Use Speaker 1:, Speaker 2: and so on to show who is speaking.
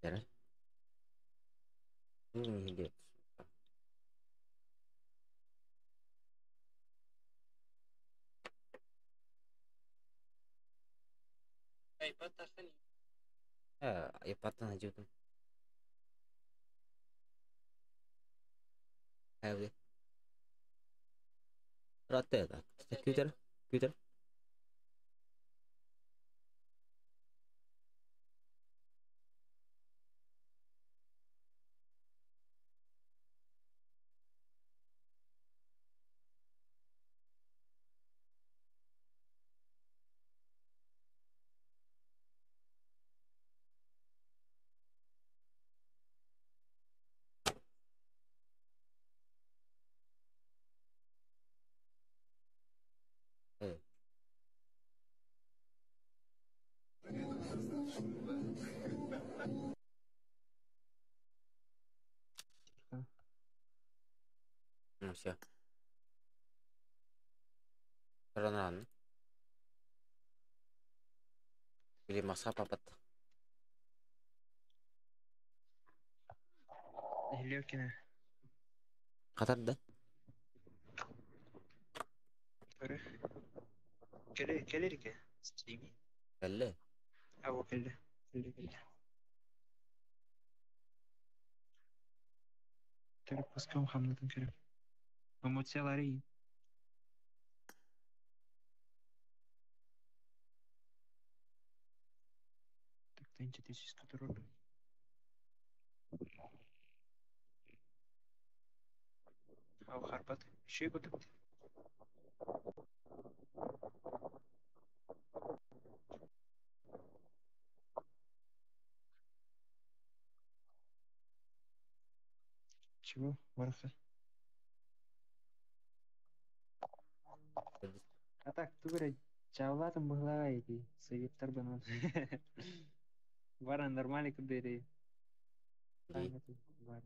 Speaker 1: Эрэ. Диэт. Ипаттан сылдьыбытым. Хайабыый? Ыраатта Күүтэр, күүтэр. Э. Ну все. Рано. Били маска папат.
Speaker 2: Лёкина.
Speaker 1: Хатар да?
Speaker 2: Кэлэ кэлэргэ стими.
Speaker 1: Кэллэ.
Speaker 2: Аво кэллэ. Кэллэ кэллэ. Терапевтском хамнатын көрөм. Эмоциялары Так тысяч который. Ау харбат. Еще кутук. Чего? Варха. А так, тугура чаалаатым быһылааҕа ити советтар банан. Баран нормально кырдыри.
Speaker 1: Дии.
Speaker 2: Бар.